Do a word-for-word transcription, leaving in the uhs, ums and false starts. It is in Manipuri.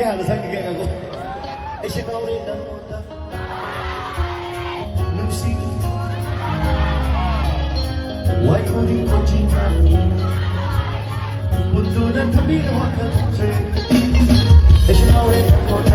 ꯍꯥꯟꯅ ꯁꯛꯈꯤꯒꯦ, ꯉꯥꯏꯈꯣ꯫ ꯑꯩꯁꯦ ꯉꯥꯎꯔꯦ ꯅꯪꯉꯣꯟꯗ꯫ ꯅꯨꯡꯁꯤ꯫ ꯋꯥꯏꯈꯨꯗꯤ ꯀꯣꯆꯤ꯫ ꯃꯨꯟꯗꯨꯅ ꯊꯝꯕꯤꯔꯣ ꯋꯥꯈꯜꯁꯦ꯫ ꯑꯩꯁꯦ ꯉꯥꯎꯔꯦ ꯅꯪꯉꯣꯟꯗ꯫